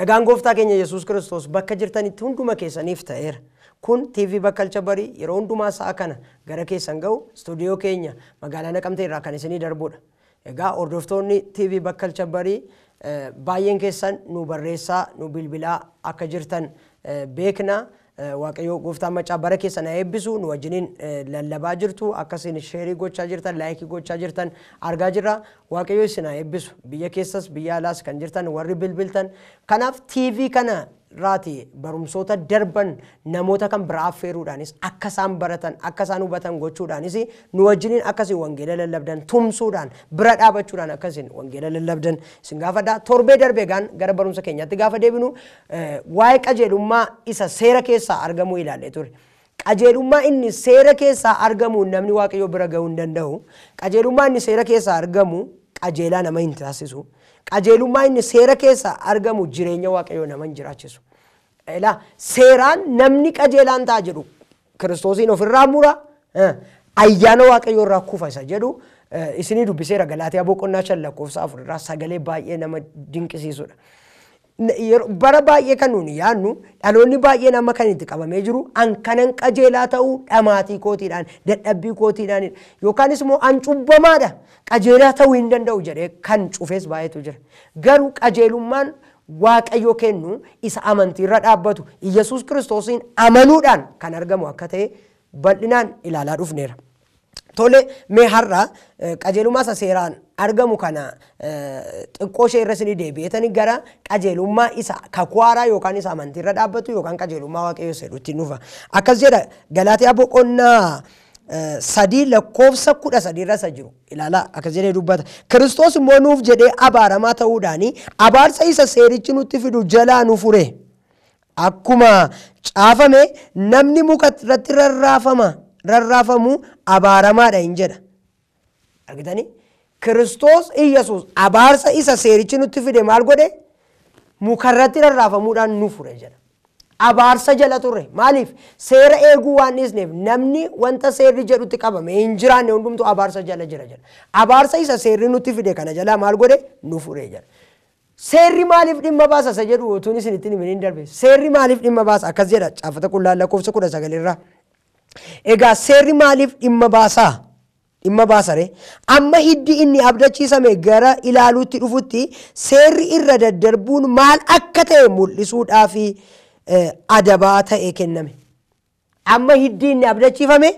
Nagaan gooftaa keenya Yesuus Kiristoos bakka jirtanitti hunduma keessaniif ta'eera. Kun TV Bakkalcha Barii yeroo hundumaa sa'a kana gara keessan ga'u istuudiyoo keenya magaalaa Naqamtee irraa kan isinii darbudha. Egaa hordoftoonni TV Bakkalcha Barii baay'een keessan nu barreessaa, nu bilbilaa akka jirtan beekna. Waaqayyo gooftaan macaa bara keessan haa eebbisu. Nu wajjiniin lallabaa jirtu, akkasiin sheerii gochaa jirtan, laayikii gochaa jirtan argaa jirra. Waaqayyo isin haa eebbisu. Biyya keessas biyya alaas kan jirtan warri bilbiltan. Kanaaf TV kana irraati barumsoota darban namoota kan biraa affeeruudhaanis akka isaan baratan, akka isaan hubatan gochuudhaanis nu wajjiniin akkasiin wangeela lallabdan tumsuudhaan bira dhaabachuudhaan akkasiin wangeela lallabdan isin gaafadha. Torbee darbee gaan gara barumsa keenyaatti gaafa deebinu waa'ee qajeelummaa isa seera keessaa argamu ilaallee ture. Qajeelummaa inni seera keessaa argamu namni Waaqayyo bira ga'uu hin danda'u. Qajeelummaa inni seera keessaa argamu qajeelaa nama hin taasisu. Qajeelummaa inni seera keessaa argamu jireenya Waaqayyoo nama hin jiraachisu. Ilaa seeraan namni qajeelaan ta'a jedhu Kiristoosiin ofirraa mura, ayyaana Waaqayyoo irraa kufa isa jedhu isinii dubbiseera. Galaatiyaa boqonnaa 5 lakkoofsa 4 irraa sagalee baay'ee nama dinqisiisudha. Bara baay'ee kan nuuni yaadnu dhaloonni baay'een amma kan itti qabamee jiru an kanan qajeelaa ta'uu dhamaatii kootiidhaan, dadhabbii kootiidhaan yookaanis immoo an cubbamaadha qajeelaa ta'uu hin danda'u jedhee kan cufes baay'eetu jira. Garuu qajeelummaan Waaqayyo kennu isa amantiirra dhaabbatu Iyyasuus Kiristoosiin amanuudhaan kan argamu akka ta'e bal'inaan ilaalaa dhufneera. Tole mee har'a qajeelummaa isa seeraan argamu kana xiqqoo ishee irra isinii deebi'eetanii gara qajeelummaa isa kakuu haaraa yookaan isa amantiirra dhaabbatu yookaan qajeelummaa Waaqayyoo isa jedhutti dhufa. Akkas jedha Galaatiyaa boqonnaa 3 lakkoofsa 13 irra isa jiru ilaalaa akkas jedhee dubbata. Kiristoos immoo nuuf jedhee abaaramaa ta'uudhaani abaarsa isa seerichi nutti fidu jalaa nu fure. Akkuma caafame namni muka irratti rarraafamu abaaramaadha hin jedha. Argitanii? Kiristoos Iyyasuus abaarsa isa seerichi nutti fide maal godhe? Muka irratti rarraafamuudhaan nu fure jedha. Abaarsa jala turre. Maaliif? Seera eeguu waan dhiisneef namni wanta seerri jedhutti qabame hin jiraanne hundumtuu abaarsa jala jira jedha. Abaarsa isa seerri nutti fide kana jalaa maal godhe? Nu fure jedha. Seerri maaliif dhimma baasa isa jedhu utuun isin ittiin himin hin darbe. Seerri maaliif dhimma baasa? Akkas jedha caafata qullaa lakkoofsa 19 irraa. Egaa seerri maaliif dhimma baasaa? Dhimma baasare. Amma hiddi inni abdachiisame gara ilaaluutti dhufutti seerri irra daddarbuun maal akka ta'e mul'isuudhaaf adabaa ta'e kenname. Amma hiddi inni abdachiifame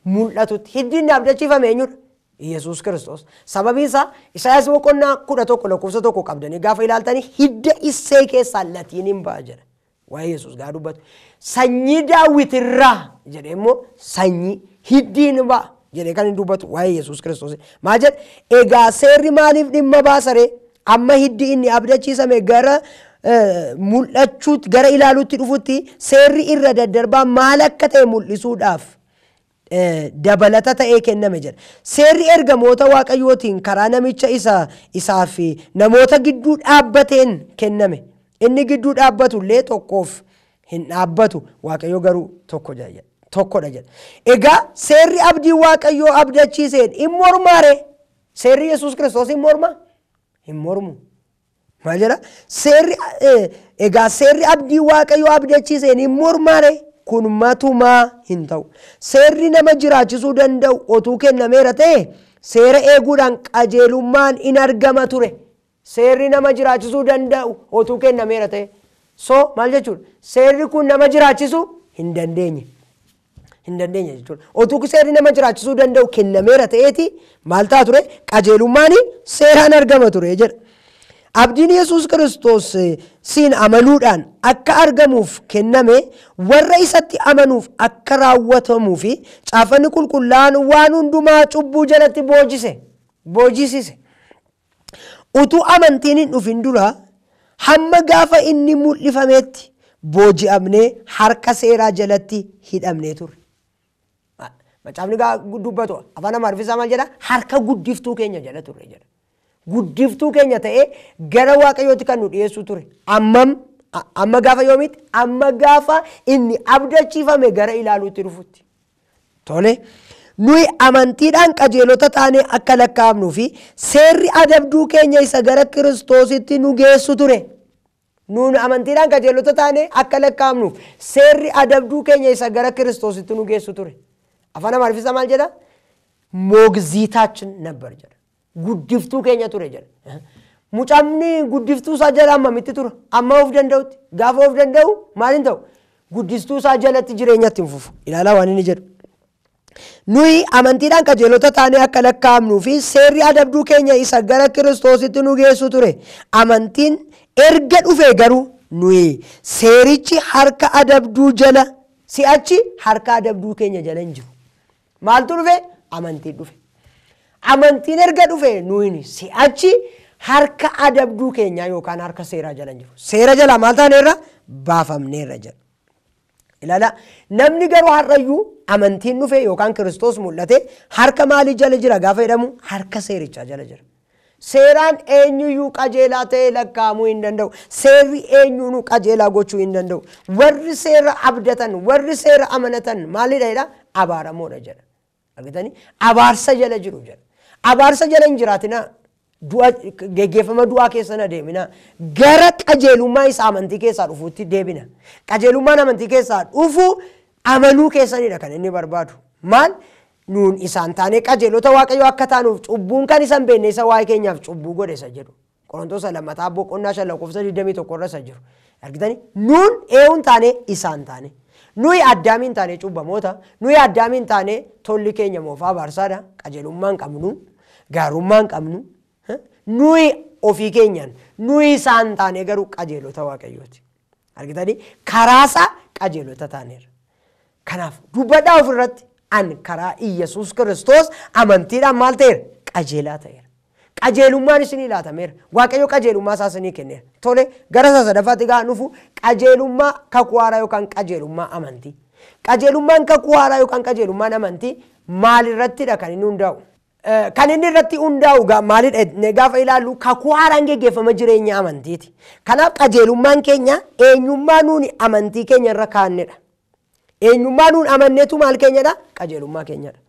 mul'atutti. Hiddi inni abdachiifame eenyudha? Iyyasuus Kiristoos. Sababiin isaa Isaayyaas boqonnaa 11 lakkoofsa 1 qabdanii gaafa ilaaltanii hidda Isee keessaa latiin hin ba'a jedha. Waa'ee Yesuus gaafa dubbatu. Sanyii Daawit irraa jedhee immoo sanyii hiddi hin ba'a jedhee kan hin dubbatu waa'ee Yesuus Kiristoos. Maal jedha? Egaa seerri maaliif dhimma baasaree? Amma hiddi inni abdachiisame gara mul'achuutti, gara ilaaluutti dhufutti seerri irra daddarbaa maal akka ta'e mul'isuudhaaf dabalata ta'ee kenname jedha. Seerri ergamoota Waaqayyootiin karaa namicha isaa fi namoota gidduu dhaabbateen kenname. Inni gidduu dhaabbatu illee tokkoof hin dhaabbatu, Waaqayyo garuu tokkodha jedha. Egaa seerri abdii Waaqayyoo abdachiiseen hin mormaare? Seerri Yesuus Kiristoos hin mormaa? Hin mormu. Maal jedha? Seerri, egaa seerri abdii Waaqayyoo abdachiiseen hin mormaare? Kun matumaa hin ta'u. Seerri nama jiraachisuu danda'u otuu kennameera ta'e seera eeguudhaan qajeelummaan in argama ture. Seerri nama jiraachisuu danda'u otuu kennameera ta'e. So maal jechuudha? Seerri kun nama jiraachisuu hin dandeenye. Hin dandeenye jechuudha. Otuu seerri nama jiraachisuu danda'u kennameera ta'eeti maal ta'a ture? Qajeelummaan seeraan argama ture jedha. Abdiin Yesuus Kiristoos siin amanuudhaan akka argamuuf kenname warra isatti amanuuf akka raawwatamuu fi caafanni qulqullaa'aan waan hundumaa cubbuu jalatti boojisise. Utuu amantiin hin dhufin dura hamma gaafa inni mul'ifametti booji'amnee harka seeraa jalatti hidhamnee turre. Macaafni dubbatu afaan Amaariffaa maal jedha? Harka guddiftuu keenya jala turre jedha. Guddiftuu keenya ta'ee gara Waaqayyootti kan nu dhiyeessu ture. Amma gaafa yoomitti? Amma gaafa inni abdachiifame gara ilaaluutti dhufutti. Tole. Nuyi amantiidhaan qajeelota taanee akka lakkaa'amnuu fi seerri adabduu keenya isa gara Kiristoositti nu geessu ture. Nuun amantiidhaan qajeelota taane akka lakkaa'amnuuf seerri adabduu keenya isa gara Kiristoositti nu geessu ture. Afaan Amaariffaa maal jedha? Moogziitaachin nabbar jedha. Guddiftuu keenya ture jedha. Mucamni guddiftuu isaa jala ammamitti tura? Amma of danda'utti. Gaafa of danda'u maal hin ta'u? Guddistuu isaa jalatti jireenyatti hin fufu. Ilaalaa waan inni jedhu. Nuyi amantiidhaan qajeelota taanee akka lakkaa'amnuu fi seerri adabduu keenya isa gara Kiristoositti nu geessu ture. Amantiin erga dhufe garuu nuyi seerichi harka adabduu jala si'achi harka adabduu keenya jala hin jiru. Maaltu dhufe? Amantiin dhufe. Amantiin erga dhufe nuyi si'achi harka adabduu keenya yookaan harka seeraa jala hin jiru. Seera jala maal taaneerra? Baafamneerra jedha. Ilaala, namni garuu har'ayyuu amantiin dhufe yookaan Kiristoos mul'ate harka maalii jala jira gaafa jedhamu harka seerichaa jala jira. Seeraan eenyuyyuu qajeelaa ta'ee lakkaa'amuu hin danda'u. Seerri eenyuunuu qajeelaa gochuu hin danda'u. Warri seera abdatan, warri seera amanatan maalidha jedha? Abaaramoodha jedha. Argitanii? Abaarsa jala jiru jedha. Abaarsa jala hin jiraatinaa. Du'a geggeeffama du'aa keessa na deemina. Gara qajeelummaa isa amantii keessaa dhufuutti deebina. Qajeelummaan amantii keessaa dhufu amanuu keessanidha kan inni barbaadu. Maal? Nuun isaan taanee qajeelota Waaqayyoo akka taanuuf cubbuun kan isa hin beekne isa waa'ee keenyaaf cubbuu godhe isa jedhu. Qorontoos lammataa boqonnaa 5 lakkoofsa 21 irra isa jiru. Argitanii? Nuun eenyuun taanee isaan taane. Nuyi Addaamiin taanee cubbamoota. Nuyi Addaamiin taanee tolli keenya moofaa abaarsaadha. Qajeelummaa hin qabnu. Gaarummaa hin qabnu. Nuyi ofii keenyaan nuyi isaan taanee garuu qajeelota Waaqayyooti. Argitanii? Karaasaa qajeelota taaneerra. Kanaaf dubbadhaa ofirratti an karaa Iyyasuus Kiristoos amantiidhaan maal ta'eera? Qajeelaa ta'eera. Qajeelummaan isinii laatameera. Waaqayyo qajeelummaa isaa isinii kenneera. Tole gara isa sadaffaatti gaafa dhufu qajeelummaa kakuu haaraa yookaan qajeelummaa amantii. Qajeelummaan kakuu haaraa yookaan qajeelummaan amantii maalirrattidha kan inni hundaa'u? Kan inni irratti hundaa'u maalidha jennee gaafa ilaallu kakuu haaraan geggeeffama jireenya amantiiti. Kanaaf qajeelummaan keenya eenyummaa nuuni amantii keenya irra kaa'annedha. Eenyummaa nuun amanneetu maal keenyadha? Qajeelummaa keenyadha.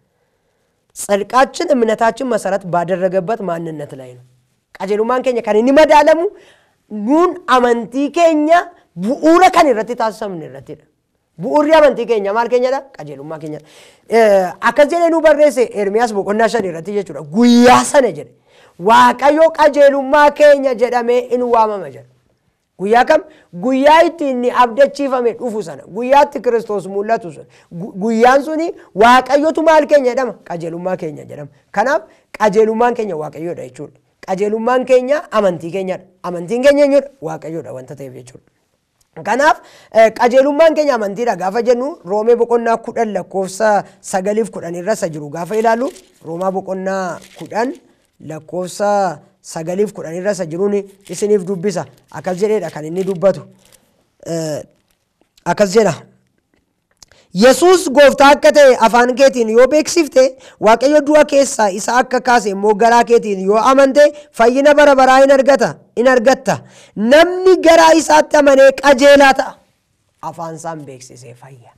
ጽድቃችን እምነታችን መሰረት ባደረገበት ማንነት ላይ ነው። Qajeelummaan keenya kan inni madaalamu nuun amantii keenya bu'uura kan irratti taasifamne irrattidha. Bu'uurri amantii keenya maal keenyadha? Qajeelummaa keenyadha. Akkas jedhee nu barreesse Ermiyaas boqonnaa 5 irratti jechuudha. Guyyaa sana jedhe Waaqayyo qajeelummaa keenya jedhamee in waamama jedha. Guyyaa kam? Guyyaa itti inni abdachiifame dhufu sana, guyyaa itti Kiristoos mul'atu sana, guyyaan suni Waaqayyotu maal keenya jedhama? Qajeelummaa keenya jedhama. Kanaaf qajeelummaan keenya Waaqayyoodha jechuudha. Qajeelummaan keenya amantii keenyadha. Amantiin keenya eenyudha? Waaqayyoodha wanta ta'eef jechuudha. Kanaaf qajeelummaan keenya amantiidha gaafa jennu Roomee boqonnaa 10 lakkoofsa 9 fi 10 irra isa jiru gaafa ilaallu Roomaa boqonnaa 10 lakkoofsa 9 fi 10 irra isa jiruun isiniif dubbisa. Akkas jedheedha kan inni dubbatu. Akkas jedha. Yesuus gooftaa akka ta'e afaan keetiin yoo beeksifte, Waaqayyo du'a keessaa isa akka kaase immoo garaa keetiin yoo amante fayyina bara baraa in argatta. Namni garaa isaatti amanee qajeelaa ta'a. Afaan isaan beeksisee fayya.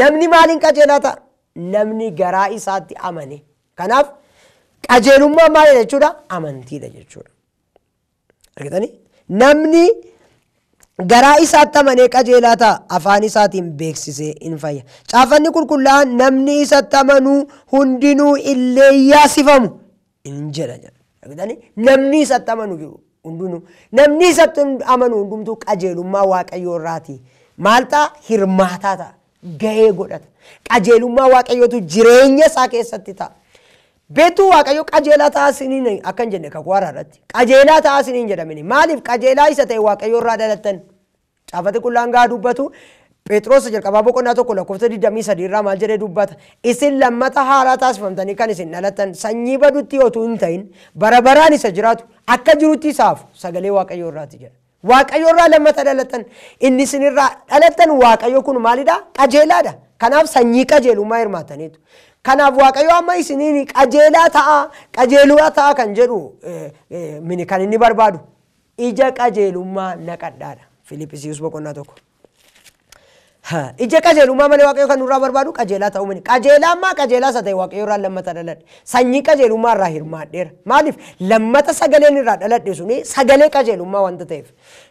Namni maaliin qajeelaa ta'a? Namni garaa isaatti amane. Kanaaf qajeelummaa maalidha jechuudha? Amantiidha jechuudha. Argitanii? Namni garaa isaatti amanee qajeelaa ta'a, afaan isaatiin beeksisee in fayya. Caafanni qulqullaa'aan namni isatti amanuu hundinuu illee yaasifamu in jedha jedha. Argitanii? Namni isatti amanu jiru hundinuu. Namni isatti amanu hundumtuu qajeelummaa Waaqayyoo irraati. Maal ta'a? Hirmaataa ta'a. Gahee godhata. Qajeelummaa Waaqayyootu jireenya isaa keessatti ta'a. Beektuu Waaqayyo qajeelaa ta'aa isiniin akka hin jenne kakuu haaraa irratti. Qajeelaa ta'aa isiniin jedhamini. Maaliif qajeelaa isa ta'e Waaqayyo irraa dhalattan? Caafati qullaan gaa dubbatu Phexros jalqabaa boqonnaa 1 lakkoofsa 23 irraa maal jedhee dubbata? Isin lammata haaraa taasifamtanii kan isin dhalattan sanyii badutti otoo hin ta'in bara baraan isa jiraatu akka jirutti isaaf sagalee Waaqayyo irraati jedha. Waaqayyo irraa lammata dhalattan inni isin irraa dhalattan Waaqayyo kun maalidha? Qajeelaadha. Kanaaf sanyii qajeelummaa hirmaattaniitu. Kanaaf Waaqayyo amma isiniin qajeelaa ta'a, qajeeluu ta'a kan jedhu mini kan inni barbaadu ija qajeelummaa naqadhaadha. Filiphisiiyus boqonnaa 1. Ija qajeelummaa malee Waaqayyo kan nurraa barbaadu qajeelaa ta'uu miti. Qajeelaa ammaa qajeelaa isa ta'e Waaqayyo irraa lammata dhaladhe. Sanyii qajeelummaa irraa hirmaadheera. Maaliif? Lammata sagaleen irraa dhaladhe suni sagalee qajeelummaa wanta ta'eef.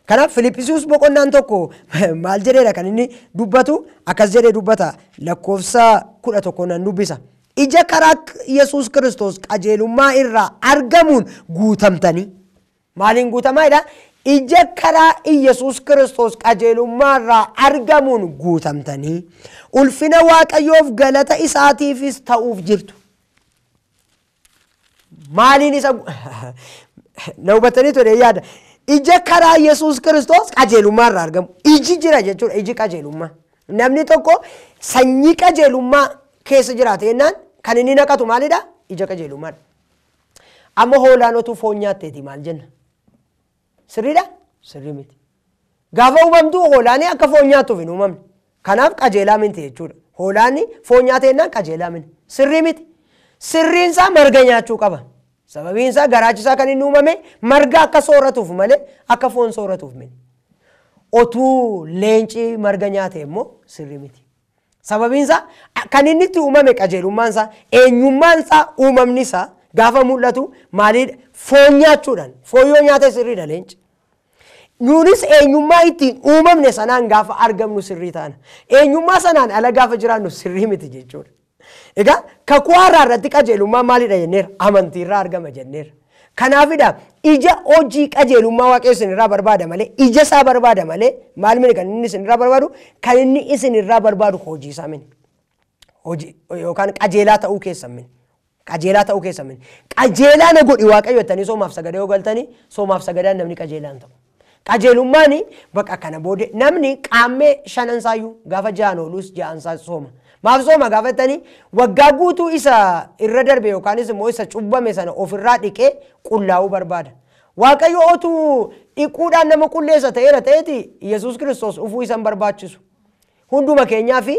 Kanaaf Filiphisiiyuus boqonnaan 1 maal jedheera kan inni dubbatu? Akkas jedhee dubbata. Lakkoofsa 11 nan dubbisa. Ija karaa Yesuus Kiristoos qajeelummaa irraa argamuun guutamtanii. Maaliin guutamaa jedha? Ija karaa Yesuus Kiristoos qajeelummaa irraa argamuun guutamtanii ulfina Waaqayyoof galata isaatiifis ta'uuf jirtu. Maaliin isa na hubattanii ture yaada. Ija karaa Yesuus Kiristoos qajeelummaa irraa argamu. Iji jira jechuudha, iji qajeelummaa. Namni tokko sanyii qajeelummaa keessa jiraate jennaan kan inni naqatu maalidha? Ija qajeelummaadha. Amma hoolaan otuu foon nyaatteeti maal jenna? Sirriidha? Sirrii miti. Gaafa uumamtu hoolaani akka foon nyaattuuf hin uumamne. Kanaaf qajeelaa miti jechuudha. Hoolaani foon nyaate jennaan qajeelaa miti. Sirrii miti. Sirriin isaa marga nyaachuu qaba. Sababiin isaa garaachisaa kan inni uumame marga akka sooratuuf malee akka foon sooratuuf miti. Otuu leenci marga nyaate immoo sirrii miti. Sababiin isaa kan inni itti uumame qajeelummaan isaa, eenyummaan isaa, uumamni isaa gaafa mul'atu maaliidha? Foon nyaachuudhaan. Foon yoo nyaate sirriidha leenci. Nuunis eenyummaa ittiin uumamne sanaan gaafa argamnu sirrii taana. Eenyummaa sanaan ala gaafa jiraannu sirrii miti jechuudha. Egaa kakuu haaraa irratti qajeelummaa maalidha jenneera? Amantiirraa argama jenneera. Kanaafidha ija hojii qajeelummaa Waaqayyo isinirraa barbaada malee, ija isaa barbaada malee maal mini kan inni isinirraa barbaadu? Kan inni isinirraa barbaadu hojii isaa mini. Hojii yookaan qajeelaa ta'uu keessan mini. Qajeelaa ta'uu keessan mini. Qajeelaa na godhi Waaqayyo jettanii soomaaf sagadaa yoo galtanii soomaaf sagadaan namni qajeelaa hin ta'u. Qajeelummaan bakka kana booda namni qaammee shanansaayyuu gaafa ja'an oolus ja'ansaa sooma. Maaf sooma gaafa jettanii waggaa guutuu isa irra darbe yookaanis immoo isa cubbame sana ofirraa dhiqee qullaa'uu barbaada. Waaqayyo otuu dhiquudhaan nama qulleessa ta'eera ta'eeti Yesuus Kiristoos dhufuu isa hin barbaachisu. Hunduma keenyaa fi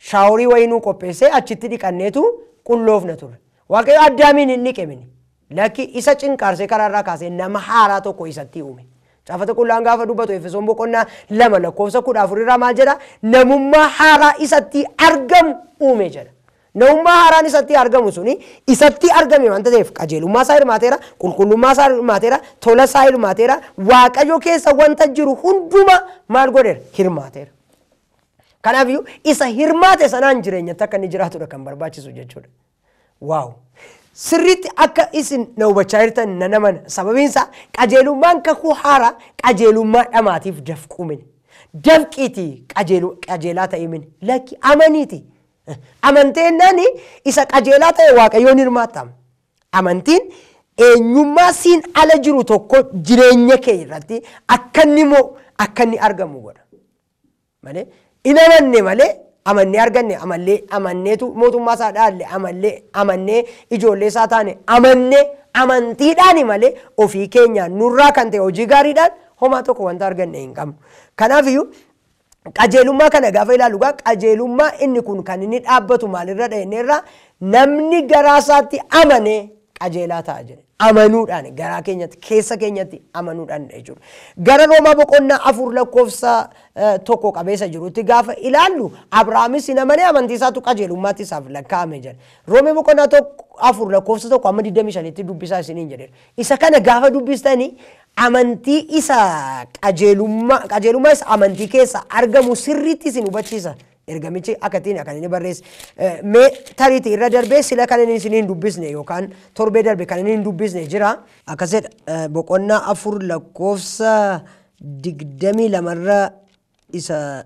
shaaworii wayii nuu qopheessee achitti dhiqanneetu qulloofna ture. Waaqayyo Addaamiin hin dhiqe mini. Lakki isa cinqaarsee karaarraa kaasee nama haaraa tokko isatti uume. Caafata qullaan gaafa dubbatu Efesoon boqonnaa 2 lakkoofsa 14 irraa maal jedha? Namummaa haaraa isatti argamu uume jedha. Namummaa haaraan isatti argamu suni isatti argame wanta ta'eef qajeelummaa isaa hirmaateera, qulqullummaa isaa hirmaateera, tola isaa hirmaateera, Waaqayyo keessa wanta jiru hunduma maal godheera? Hirmaateera. Kanaafiyyuu isa hirmaate sanaan jireenyatti akka inni jiraatudha kan barbaachisu jechuudha. Waaw! Sirriitti akka isin na hubachaa jirtan nan amana. Sababiin isaa qajeelummaan kakuu haaraa qajeelummaa dhamaatiif dafquu mini. Dafqiiti qajeelaa ta'e mini. Lakki amaniiti. Amanteennaan isa qajeelaa ta'e Waaqayyoon hirmaattama. Amantiin eenyummaa siin ala jiru tokko jireenya kee irratti akka inni mo'u, akka inni argamu godha. Malee hin amanne malee amannee arganne, amallee amanneetu mootummaa isaa dhaalle, amallee amannee ijoollee isaa taane, amannee amantiidhaani malee ofii keenyaan nurraa kan ta'e hojii gaariidhaan homaa tokko wanta arganne hin qabnu. Kanaafiyyuu qajeelummaa kana gaafa ilaallu gaa qajeelummaa inni kun kan inni dhaabbatu maalirra dha'enneerraa namni garaa isaatti amanee qajeelaa ta'a jedhe. Amanuudhaan garaa keenyatti keessa keenyatti amanuudhaan jechuudha. Gara Roomaa boqonnaa 4 lakkoofsa 1 qabeessa jirutti gaafa ilaallu Abrahaamis hin amanee amantii isaatu qajeelummaatti isaaf lakkaa'ame jedha. Roomee boqonnaa 4 lakkoofsa 1 amma 25tti dubbisaa isiniin jedheera. Isa kana gaafa dubbistanii amantii isa qajeelummaa isa amantii keessa argamu sirriitti isin hubachiisa. Ergamichi akkattiin kan inni barreesse. Mee tariitii irra darbee sila kan inni isiniin dubbisne yookaan torbee darbe kan inni hin dubbisne jira. Akkasidha. Boqonnaa 4 lakkoofsa 22 irra isa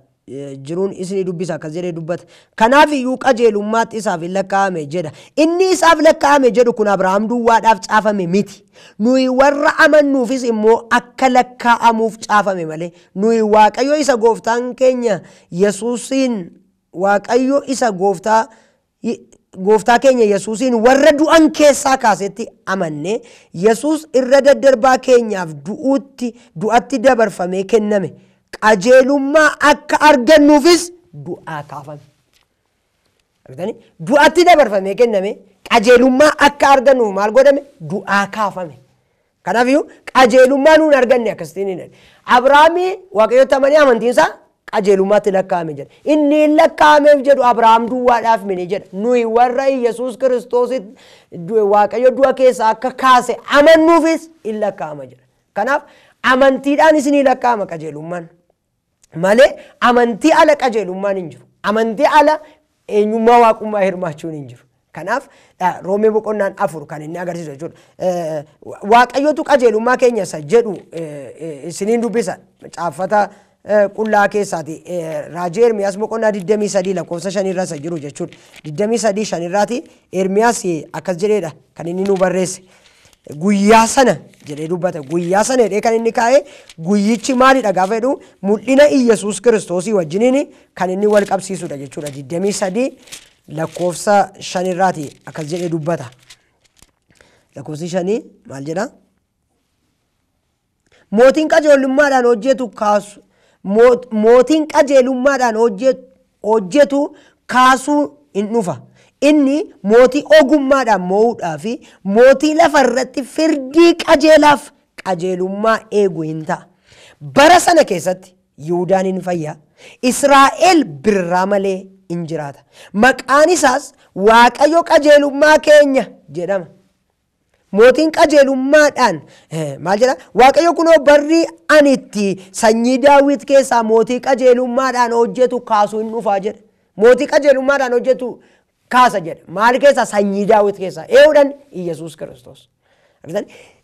jiruun isinii dubbisa akkas jedhee dubbata. Kanaaf iyyuu qajeelummaatti isaaf hin lakkaa'ame jedha. Inni isaaf lakkaa'ame jedhu kun Abrahaam duwwaadhaaf caafame miti. Nuyi warra amannuufis immoo akka lakkaa'amuuf caafame malee. Nuyi Waaqayyo isa gooftaan keenya Yesuusiin, Waaqayyo isa gooftaa keenya Yesuusiin warra du'an keessaa kaasetti amanne Yesuus irra daddarbaa keenyaaf du'atti dabarfamee kenname. Qajeelummaa akka argannuufis du'aa kaafame. Argitanii? Du'atti dabarfamee kenname. Qajeelummaa akka argannuuf maal godhame? Du'aa kaafame. Kanaafiyyuu qajeelummaa nuun arganne akkasitiin hin jedhe. Abrahaamii Waaqayyotti amanee amantiin isaa Qajeelummaatti lakkaa'ame jedha. Inni hin lakkaa'ameef jedhu Abrahaam duwwaadhaaf mini jedha. Nuyi warra Yesuus Kiristoos Waaqayyo du'a keessaa akka kaase amannuufis hin lakkaa'ama jedha. Kanaaf amantiidhaan isinii lakkaa'ama qajeelummaan. Malee amantii ala qajeelummaan hin jiru. Amantii ala eenyummaa waaqummaa hirmaachuun hin jiru. Kanaaf Roomee boqonnaan 4 kan inni agarsiisu jechuudha. Waaqayyotu qajeelummaa keenya isa jedhu isiniin dubbisa. Caaffata qullaa keessaati. Raajii Ermiyaas boqonnaa 23 lakkoofsa 5 irra isa jiru jechuudha. 23 5 irraati Ermiyaas akkas jedheedha kan inni nu barreesse. Guyyaa sana jedhee dubbata. Guyyaa sana jedhee kan inni kaa'e guyyichi maalidha gaafa jedhu mul'ina Iyyasuus Kiristoosii wajjiniin kan inni wal qabsiisudha jechuudha. 23 lakkoofsa 5 irraati akkas jedhee dubbata. Lakkoofsi 5 maal jedha? Mootiin qajeelummaadhaan hojjetu kaasu mootiin qajeelummaadhaan hojjetu kaasuu hin dhufa. Inni mootii ogummaadhaan moo'uudhaa fi mootii lafa irratti firdii qajeelaaf qajeelummaa eegu hin ta'a. Bara sana keessatti Yihuudaan hin fayya, Israa'el birraa malee hin jiraata. Maqaan isaas Waaqayyo qajeelummaa keenya jedhama. Mootiin qajeelummaadhaan maal jedha? Waaqayyo kunoo barri ani itti sanyii Daawit keessaa mootii qajeelummaadhaan hojjetu kaasuu hin dhufaa jedha. Mootii qajeelummaadhaan hojjetu kaasa jedha. Maal keessaa? Sanyii Daawit keessaa. Eenyuudhaan? Iyyasuus Kiristoos.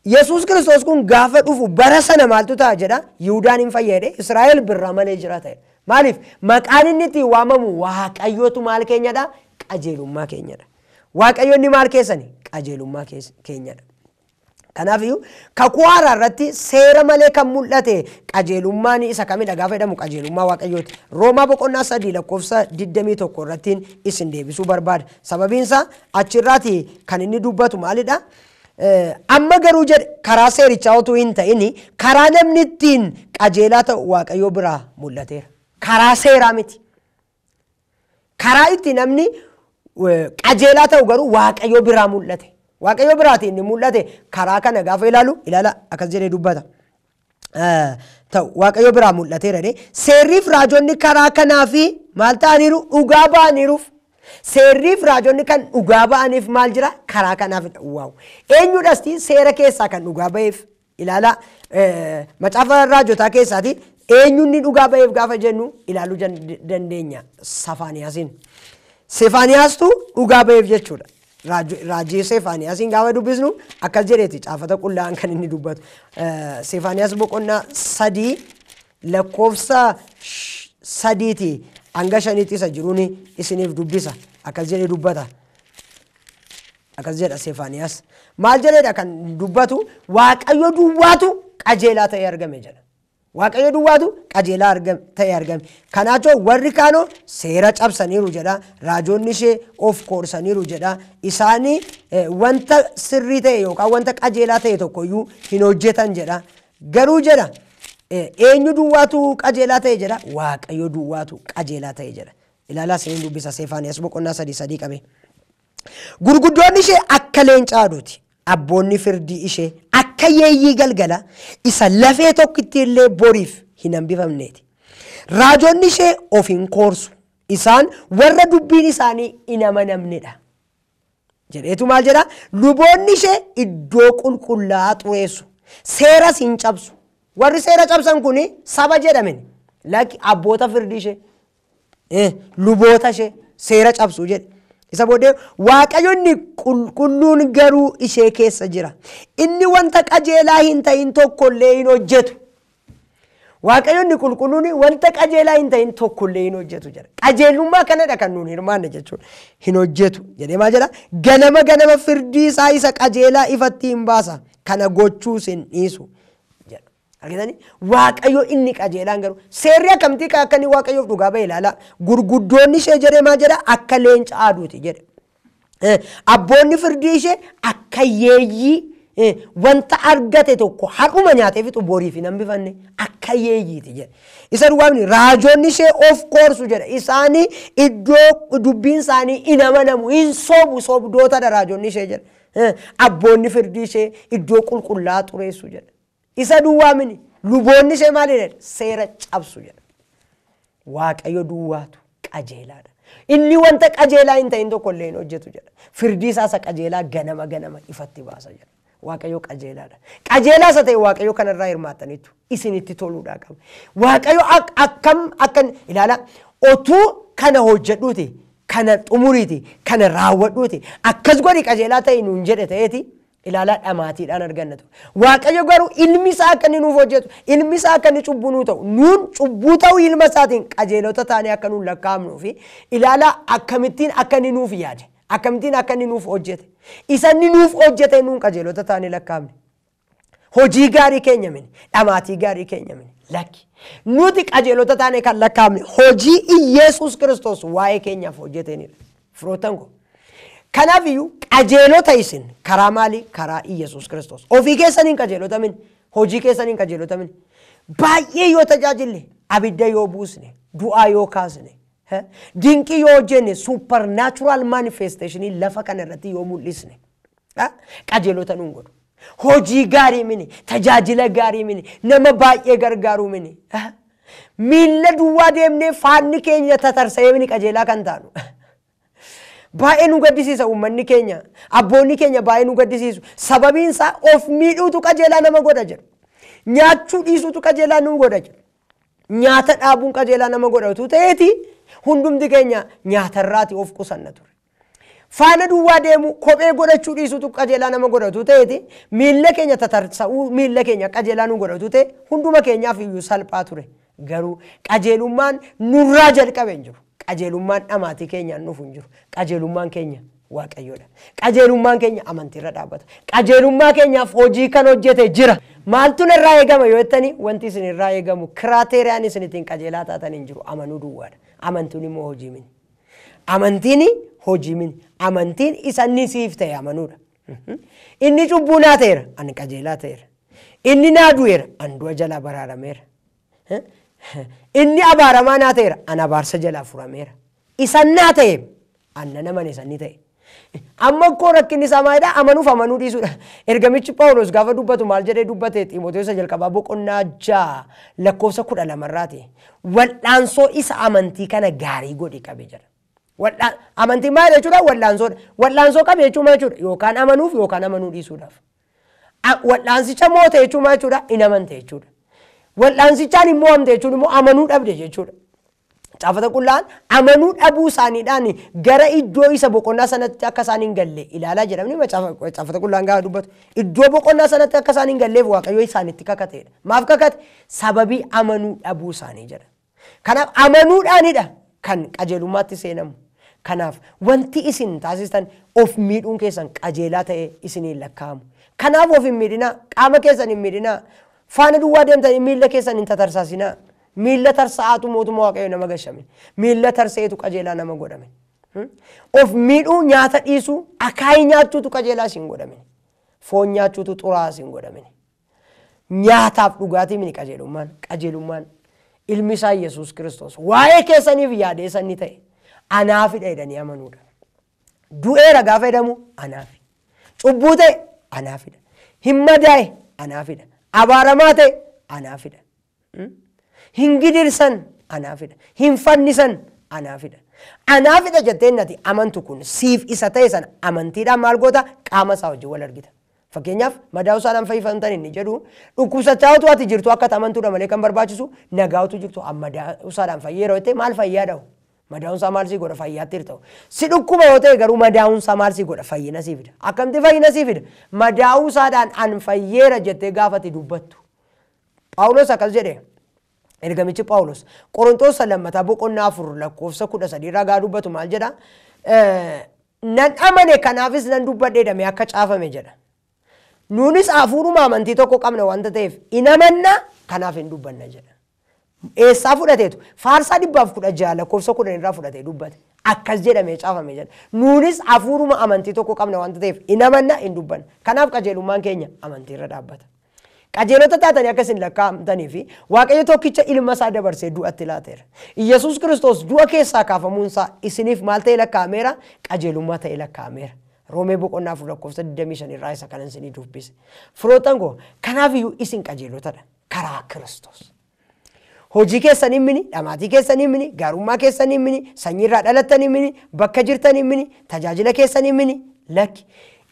Yesuus Kiristoos kun gaafa dhufu bara sana maaltu ta'a jedha? Yihuudaan hin fayyade, Israa'el birraa malee jiraata jedha. Maaliif? Maqaan inni ittiin waamamu Waaqayyotu maal keenyadha? Qajeelummaa keenyadha. Waaqayyo inni maal keessani? Qajeelummaa keenyadha. Kanaafiyyuu kakuu haaraa irratti seera malee kan mul'ate qajeelummaan isa kamidha gaafa jedhamu qajeelummaa Waaqayyooti. Roomaa boqonnaa 3 lakkoofsa 21 irrattiin isin deebisuu barbaada. Sababiin isaa achirraati kan inni dubbatu maalidha? Amma garuu jedhe karaa seerichaa utuu hin ta'in karaa namni ittiin qajeelaa ta'u Waaqayyo biraa mul'ateera. Karaa seeraa miti. Karaa itti namni qajeelaa ta'u garuu Waaqayyo biraa mul'ate. Waaqayyo biraatiin inni mul'ate karaa kana gaafa ilaalu ilaala akkas jedhee dubbata. Ta'u Waaqayyo biraa mul'ateera jedhee seerriif raajonni karaa kanaa fi maal ta'aniiru? Dhugaa ba'aniiruuf. Seerriif raajonni kan dhugaa ba'aniif maal jira? Karaa kanaaf. Waaw! Eenyudhas seera keessaa kan dhugaa ba'eef? Ilaala macaafa raajotaa keessaati eenyunni dhugaa ba'eef gaafa jennu ilaaluu dandeenya. Sefaaniyaasiin. Sefaaniyaastu dhugaa ba'eef jechuudha. Raajii Sefaaniyaasiin gaafa dubbisnu akkas jedheeti caafata qullaa'aan kan inni dubbatu. Sefaaniyaas boqonnaa 3 lakkoofsa 3 hanga 5 isa jiruun isiniif dubbisa. Akkas jedhee dubbata. Akkas jedha Sefaaniyaas. Maal jedheedha kan dubbatu? Waaqayyo duwwaatu qajeelaa ta'ee argame jedha. Waaqayyo duwwaatu qajeelaa ta'ee argame. Kanaafuu warri kaanoo seera cabsaniiru jedha. Raajonni ishee of koorsaniiru jedha. Isaanii wanta sirrii ta'e yookaan wanta qajeelaa ta'e tokkoyyuu hin hojjetan jedha. Garuu jedha eenyu duwwaatu qajeelaa ta'e jedha? Waaqayyo duwwaatu qajeelaa ta'e jedha. Ilaalaa isiniin dubbisa Sefaaniyaas boqonnaa 3 3 qabe. Gurguddoonni ishee akka leenca aduuti. Abboonni firdii ishee akka yeeyyii galgala isa lafee tokkitti illee boriif hin hambifamneeti. Raajonni ishee of hin koorsu. Isaan warra dubbiin isaanii hin amanamnedha. Jedheetu maal jedha? Luboonni ishee iddoo qulqullaa'aa xureessu. Seeras hin cabsu. Warri seera cabsan kuni saba jedhamen. Lakki abboota firdii ishee, luboota ishee seera cabsu jedhe. Isa booddee Waaqayyo inni qulqulluun garuu ishee keessa jira. Inni wanta qajeelaa hin ta'in tokkollee hin hojjetu. Waaqayyo inni qulqulluun wanta qajeelaa hin ta'in tokkollee hin hojjetu jedha. Qajeelummaa kanadha kan nuun hirmaanne jechuudha. Hin hojjetu jedhee maal jedha? Ganama ganama firdii isaa isa qajeelaa ifatti hin baasa. Kana gochuus hin dhiisu jedha. Argitanii? Waaqayyo inni qajeelaan garuu seerri akkamtii akka inni Waaqayyoof dhugaa ba'e ilaala. Gurguddoonni ishee jedhee maal jedha? Akka leenca aduuti jedhe. Abboonni firdii ishee akka yeeyyii wanta argate tokko har'uma nyaatee fixu boriif hin hambifanne akka yeeyyiiti jedhe. Isa duwwaamni raajonni ishee of koorsu jedha. Isaanii iddoo dubbiin isaanii hin amanamu, hin sobu, sobdootadha raajonni ishee jedha. Abboonni firdii ishee iddoo qulqullaa'aa xureessu jedha. Isa duwwaamni luboonni ishee maal jedha? Seera cabsu jedha. Waaqayyo duwwaatu qajeelaadha. Inni wanta qajeelaa hin ta'in tokko illee hin hojjetu jedha. Firdii isaa isa qajeelaa ganama ganama ifatti baasa jedha. Waaqayyo qajeelaadha. Qajeelaa isa ta'e Waaqayyo kanarraa hirmaattaniitu isinitti toluudhaa qaba. Waaqayyo akkam akkan ilaala otuu kana hojjedhuuti, kana xumuriiti, kana raawwadhuuti, akkas godhi qajeelaa ta'e nuun jedhe ta'eeti ilaalaa dhamaatiidhaan arganna ture. Waaqayyo garuu ilmi isaa akka inni nuuf hojjetu, ilmi isaa akka inni cubbuu nuu ta'u, nuun cubbuu ta'uu ilma isaatiin qajeelota taanee akka nuun lakkaa'amnuu fi ilaalaa akkamittiin akka inni nuuf yaade, akkamittiin akka inni nuuf hojjete, isa inni nuuf hojjete nuun qajeelota taanee lakkaa'amne. Hojii gaarii keenya mini, dhamaatii gaarii keenya mini, lakki. Nuti qajeelota taanee kan lakkaa'amne hojii Iyeesuus Kiristoos waa'ee keenyaaf hojjeteenidha. Firoottan koo. Kanaaf iyyuu qajeelota isin karaa maalii? Karaa Iyeesuus Kiristoos. Ofii keessaniin qajeelota mini, hojii keessaniin qajeelota mini. Baay'ee yoo tajaajille, abidda yoo buusne, du'aa yoo kaasne, dinqii yoo hojjenne, supernatural manifestation lafa kana irratti yoo mul'isne, qajeelota nuun godhu. Hojii gaarii mini, tajaajila gaarii mini, nama baay'ee gargaaruu mini. Miilla duwwaa deemnee faanni keenya tatarsa'ee mini qajeelaa kan taanu. Baay'ee nu gaddisiisa uummanni keenya, abboonni keenya baay'ee nu gaddisiisu. Sababiin isaa of miidhuutu qajeelaa nama godha jedhu. Nyaachuu dhiisuutu qajeelaa nu godha jedhu. Nyaata dhaabuun qajeelaa nama godha utuu ta'eeti hundumti keenya nyaatarraati of qusanna ture. Faana duwwaa deemu kophee godhachuu dhiisuutu qajeelaa nama godha utuu ta'eeti miilla keenya tatarsa'uu miilla keenya qajeelaa nu godha utuu ta'e hunduma keenyaaf iyyuu salphaa ture. Garuu qajeelummaan nurraa jalqabe hin jiru. Qajeelummaan dhamaatii keenyaan nuuf hin jiru. Qajeelummaan keenya Waaqayyoodha. Qajeelummaan keenya amantiirra dhaabbata. Qajeelummaa keenyaaf hojii kan hojjete jira. Maaltu narraa eegama yoo jettanii wanti isin irraa eegamu kiraateeriyaan isin ittiin qajeelaa taatan hin jiru. Amanuu duwwaadha. Amantuun immoo hojii mini. Amantiin hojii mini. Amantiin isa inni siif ta'e amanuudha. Inni cubbuu naa ta'eera, ani qajeelaa ta'eera. Inni naa du'eera, ani du'a jalaa baraarameera. Inni abaaramaa naa ta'eera, ani abaarsa jalaa furameera. Isa naa ta'e, ani nan amane isa inni ta'e. Amma koo rakkinni isaa maalidha? Amanuuf amanuu dhiisuudha. Ergamichi Phaawulos gaafa dubbatu maal jedhee dubbate? Xiimotewos jalqabaa boqonnaa 6 lakkoofsa 12 irraati. Wal'aansoo isa amantii kana gaarii godhi qabe jedha. Amantii maal jechuudha? Wal'aansoodha. Wal'aansoo qabe jechuun maal jechuudha? Yookaan amanuuf yookaan amanuu dhiisuudhaaf. Wal'aansicha moote jechuun maal jechuudha? In amante jechuudha. Wal'aansichaan hin mo'amte jechuun immoo amanuu dhabde jechuudha. Caafata qullaan amanuu dhabuu isaaniidhaan gara iddoo isa boqonnaa sanatti akka isaan hin galle ilaalaa jedhamni caafata qullaan gaafa dubbatu. Iddoo boqonnaa sanatti akka isaan hin galleef Waaqayyo isaanitti kakateedha. Maaf kakate? Sababii amanuu dhabuu isaanii jedha. Kanaaf amanuudhaanidha kan qajeelummaatti seenamu. Kanaaf wanti isin taasistan of miidhuun keessan qajeelaa ta'e isiniin lakkaa'amu. Kanaaf of hin miidhinaa, qaama keessan hin miidhinaa, faana duwwaa deemtanii miilla keessan hin tatarsaasinaa. Miilla tarsa'aatu mootummaa Waaqayyoo nama gashame. Miilla tarsa'eetu qajeelaa nama godhame. Of miidhuu, nyaata dhiisuu, akaayii nyaachuutu qajeelaa isin godhame. Foon nyaachuutu xuraa'aa isin godhame. Nyaataaf dhugaatii mini qajeelummaan. Qajeelummaan ilmi isaa Yesuus Kiristoos waa'ee keessaniif yaadee sanni ta'e anaafidha jedhanii amanuudha. Du'eera gaafa jedhamu anaafi. Cubbuu ta'e anaafidha. Hin madaa'e anaafidha. Abaaramaa ta'e anaafidha. Hin gidirsan anaafidha. Hin fannisan anaafidha. Anaafidha jettee nati amantu kun siif isa ta'e sana amantiidhaan maal goota? Qaama isaa wajjin wal argita. Fakkeenyaaf madaa'uu isaadhaan fayyifamtan inni jedhu dhukkubsachaa utuu ati jirtu akka amantuudha malee kan barbaachisu nagaa utuu jirtu amma madaa'uu isaadhaan fayyee yeroo ta'e maal fayyaa dha'u? Madaa'uun isaa maal sii godha? Fayyaatti hirta'u. Si dhukkuba yoo ta'e garuu madaa'uun isaa maal sii godha? Fayyina sii fida. Akkamitti fayyina sii fida? Madaa'uu isaadhaan an fayyeera jettee gaafati dubbattu. Phaawulos akkas jedhe. Ergamichi Phaawulos Qorontoos lammataa boqonnaa 4 lakkoofsa 13 irraa gaa dubbatu maal jedha? Nan amane kanaafis nan dubbadhe jedhamee akka caafame jedha. Nuunis hafuuruma amantii tokko qabna wanta ta'eef in amanna kanaaf hin dubbanna jedha. Eessaa fudhateetu? Faarsaa 116 lakkoofsa 10 irraa fudhatee dubbate. Akkas jedhamee caafame jedha. Nuunis hafuuruma amantii tokko qabna wanta ta'eef in amanna hin dubbanna. Kanaaf qajeelummaan keenya amantii irra dhaabbata. Qajeelota taatanii akka isin lakkaa'amtanii fi Waaqayyo tokkicha ilma isaa dabarsee du'atti laateera. Iyyasuus Kiristoos du'a keessaa kaafamuun isaa isiniif maal ta'e lakkaa'ameera? Qajeelummaa ta'e lakkaa'ameera. Roomee boqonnaa 4 lakkoofsa 25 irraa isa kanan isinii dubbise. Firoottan koo, kanaaf iyyuu isin qajeelotadha karaa Kiristoos. Hojii keessanii mini, dhamaatii keessanii mini, gaarummaa keessanii mini, sanyiirraa dhalattanii mini, bakka jirtanii mini, tajaajila keessanii mini, lakki.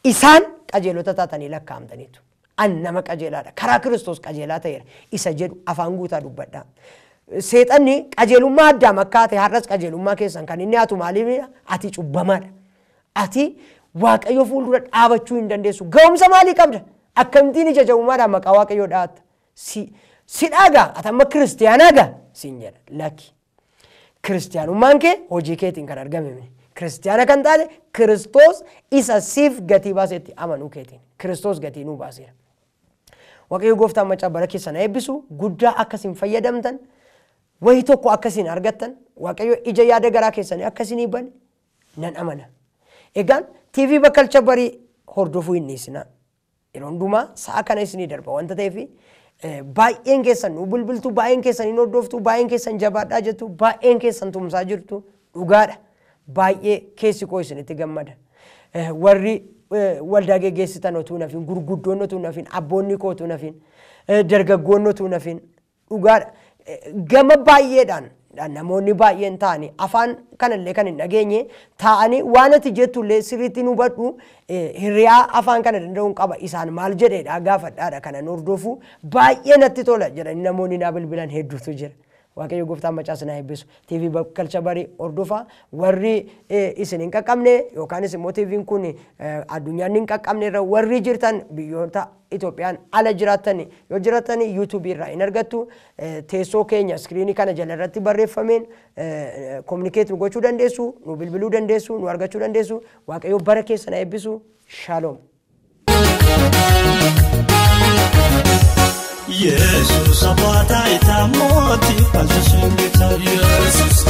Isaan qajeelota taatanii lakkaa'amtaniitu. An nama qajeelaadha. Karaa Kiristoos qajeelaa ta'eera. Isa jedhu afaan guutaa dubbadhaa. Seexanni qajeelummaa Addaam akka ta'e har'as qajeelummaa keessan kan inni haatu maaliif ati cubbamaadha. Ati Waaqayyo fuuldura dhaabachuu hin dandeessu. Ga'umsa maalii qabda? Akkamittiin ija jabummaadhaan maqaa Waaqayyoo dhaatta? Si dhaagaa ati amma kiristiyaanaa gaa siin jedha lakki. Kiristiyaanummaan kee hojii keetiin kan argame miti. Kiristiyaana kan taate Kiristoos isa siif gatii baasetti amanuu keetiin. Kiristoos gatii nuu baaseera. Waaqayyo gooftaan macaa bara keessan eebbisu guddaa akkasiin fayyadamtan wayii tokko akkasiin argattan Waaqayyo ija yaada garaa keessanii akkasiin bane nan amana. Egaan TV Bakkalcha Barii hordofuu hin dhiisinaa. Yeroo hundumaa sa'a kana isinii darba wanta ta'eef baay'een keessan nu bilbiltu, baay'een keessan hin hordoftu, baay'een keessan jabaadhaa jettu, baay'een keessan tumsaa jirtu dhugaadha. Baay'ee keessi koo isinitti gammada. Warri waldaa geggeessitan otuu nafin, gurguddoonni otuu nafin, abboonni koo otuu nafin, dargaggoonni otuu nafin dhugaadha. Gama baay'eedhaan namoonni baay'een ta'anii afaan kanallee kan hin dhageenye taa'anii waan ati jettullee sirriitti nu hubadhu hiriyaa afaan kana danda'uun qaba isaan maal jedheedha gaafadhaadha kana hordofu baay'ee natti tola jedhanii namoonni naa bilbilan hedduutu jira. Waaqayyo gooftaan macaa sinaa eebbisu. TV Bakkalcha Barii hordofaa warri isin hin qaqqabne yookaanis immoo TV'n kun addunyaan hin qaqqabne irra warri jirtan biyyoota Itoophiyaan ala jiraattan yoo jiraattan YouTube irraa hin argattu teessoo keenya iskiriinii kana jala irratti barreeffameen kominikeet nu gochuu dandeessu, nu bilbiluu dandeessu, nu argachuu dandeessu. Waaqayyo bara keessan eebbisu. Shaaloom. Yesus abbaa taayitaa mootii falchisuun bitaa. Yesus